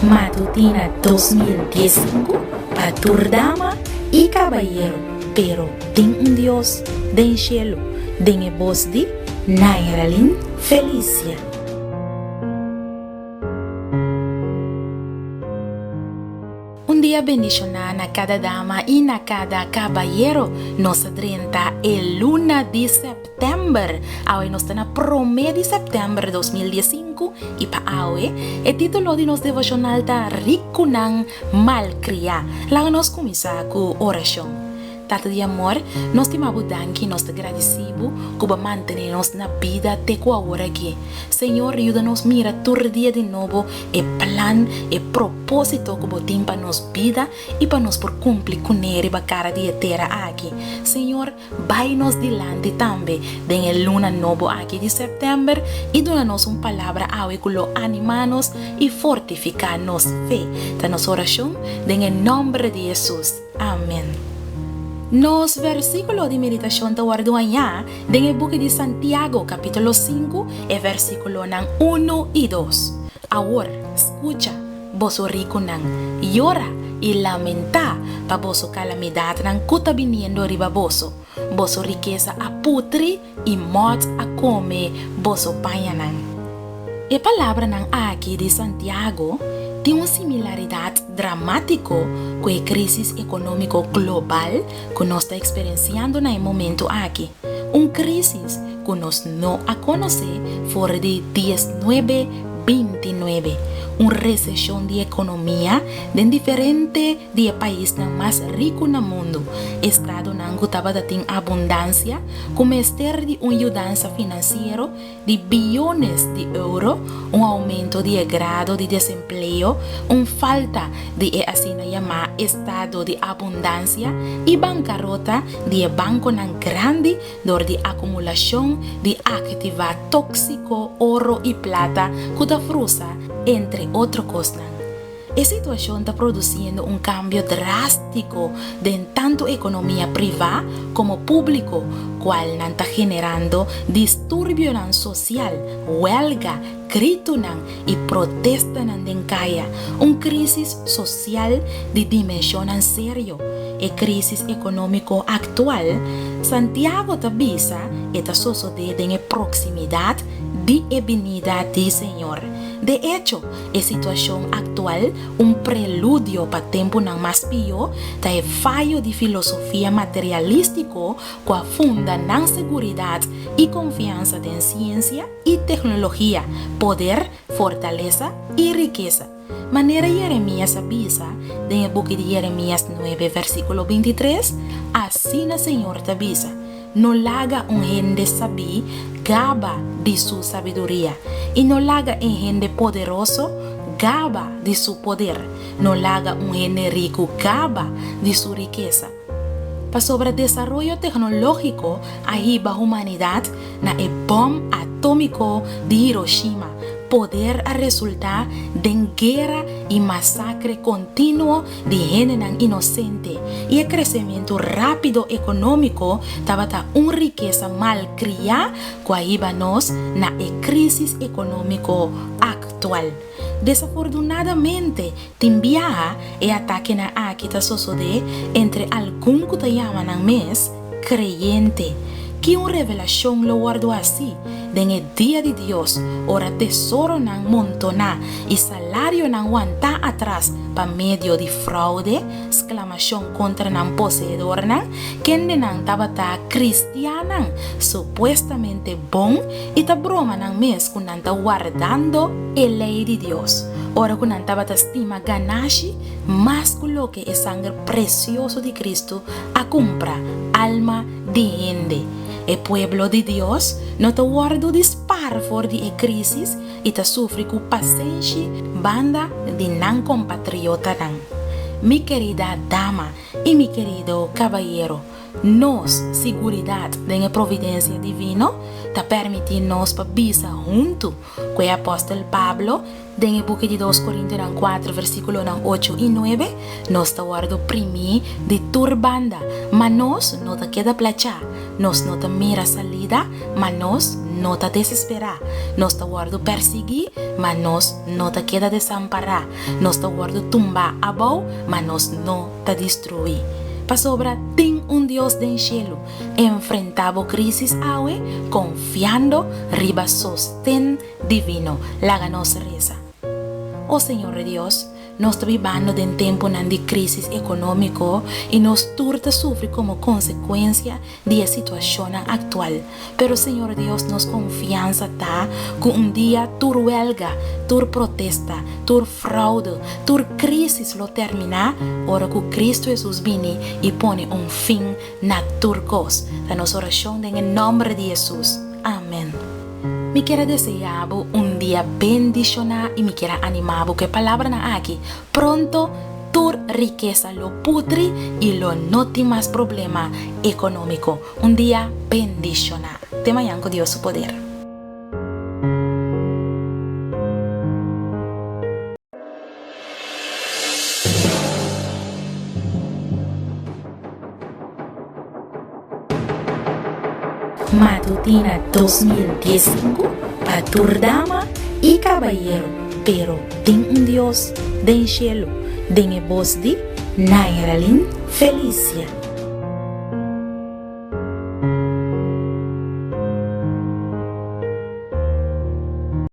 Matutina 2015 pa tur dama i kabayero, pero tin un Dios den shelu, den e bos di Nairalyn Felicia. Un dia bendishoná na kada dama i na kada kabayero. Nos a drenta e luna di sèptèmber. Awe nos ta na promé di sèptèmber 2015 i pa awe e título di nos devoshonal ta Rikunan Malkriá. Laga nos kuminsá ku orashon. Tata di amor, nos stima bo danki, nos ta gradisí bo ku bo a mantené nos na bida te ku awor aki. Señor, yuda nos mira tur dia di nobo e plan, e propósito ku bo tin pa nos bida i pa nos por kumpli kuné riba kara di e tera aki. Señor, bai nos dilanti tambe den e luna nobo aki di sèptèmber i duna nos un palabra awe ku lo animá nos i fortifiká nos fe. Ta nos orashon den e nòmber di Hesus. Amen. Nos versíkulo di meditashon ta wòrdu hañá den e buki di Santiago, kapítulo sinku, e versíkulonan unu i dos. Awor, skucha, boso rikunan, yora i lamentá pa boso kalamidatnan ku ta biniendo riba boso. Boso rikesa a putri i mòt a kome boso pañanan. E palabranan aki di Santiago tin un similaridat dramátiko ku e krísis ekonómiko global ku nos ta eksperensiando na e momentu aki, un krísis ku nos no a konosé for di diesnuebe bintinuebe, un reseshon di ekonomia den diferente di e paisnan mas riku na mundu, estadonan ku tabata tin abundansia ku mester di un yudansa finansiero di biyones di euro, un oumento di e grado di desempleo, un falta di e asina yamá estado di abundansia i bankarota di e bankonan grandi dor di akumulashon di aktiva tóksiko, oro i plata ku ta frusa, entre otro kosnan. E situashon ta produsiendo un kambio drástiko den tantu ekonomia privá komo públiko, kualnan ta generando disturbionan sosial, wèlga, gritunan i protestanan den kaya, un krísis sosial di dimenshonnan serio. E krísis ekonómiko aktual, Santiago ta bisa, e ta sosodé den e proksimidat di e binida di Señor. De echo, E situashon aktual, un preludio pa tempunan mas pió, ta e fayo di filosofia materialístiko ku a funda nan seguridat i konfiansa den siensia i teknologia, poder, fortalesa i rikesa. Manera Jeremias a bisa den e buki di Jeremias nuebe versíkulo bintitres, Asina Señor ta bisa, No laga un hende sabí gaba di su sabiduria, i no laga e hende poderoso gaba di su poder, no laga un hende riku gaba di su rikesa. Pasobra desaroyo teknológiko a hiba humanidat na e bòm atómiko di Hiroshima, poder a resultá den guera i masakre kontinuo di hendenan inosente i e kresementu rápido ekonómiko tabata un rikesa malkriá ku a hiba nos na e krísis ekonómiko aktual. Desafortunadamente, tin biaha e atakenan aki ta sosodé entre algun ku ta yama nan mes kreyente. Ki un revelashon lo wòrdu hasí den e dia di Dios ora tesoronan montoná i salarionan wantá atras pa medio di fraude, sklamashon kontra nan poseedornan, kendenan tabata kristiannan supuestamente bon i ta broma nan mes ku nan ta wardando e lei di Dios, ora ku nan tabata stima ganashi mas ku loke e sanger presioso di Kristu a kumpra alma di hende. E pueblo di Dios no ta wòrdu di spar for di e krísis i ta sufri ku pasenshi banda di nan kompatriotanan. Mi kerida dama i mi kerido kabayero, nos siguridat den e providensia divino ta permití nos pa bisa huntu ku e apòstel Pablo Den e buki di Dos Korintionan kuater versíkulonan ocho i nuebe, nos ta wòrdu primí di tur banda, ma nos no ta keda plachá, nos no ta mira salida, ma nos no ta desesperá. Nos ta wòrdu persiguí, ma nos no ta keda desampará. Nos ta wòrdu tumbá abou, ma nos no ta destruí. Pasobra tin un Dios den shelu. Enfrentá bo krísis awe konfiando riba sosten divino. Laga nos resa. O Señor Dios, Nos ta bibando den tempunan di krísis ekonómiko i nos tur ta sufri komo konsekuensia di e situashonnan aktual. Pero Señor Dios nos konfiansa ta ku un dia tur wèlga, tur protesta, tur fraude, tur krísis lo terminá ora ku Kristu Hesus bini i pone un fin na tur kos. Ta nos orashon den e nòmber di Hesus. Amèn. Mi kier a deseá bo un dia bendishoná i mi kier a animá bo ku e palabranan aki, Pronto tur rikesa lo putri i lo no tin mas problema ekonómiko. Un dia bendishoná. Te mañan ku Dios su poder. Matutina 2015 pa tur dama y cabayero, pero tin un Dios den cielo, den e bos di Nairalyn Felicia.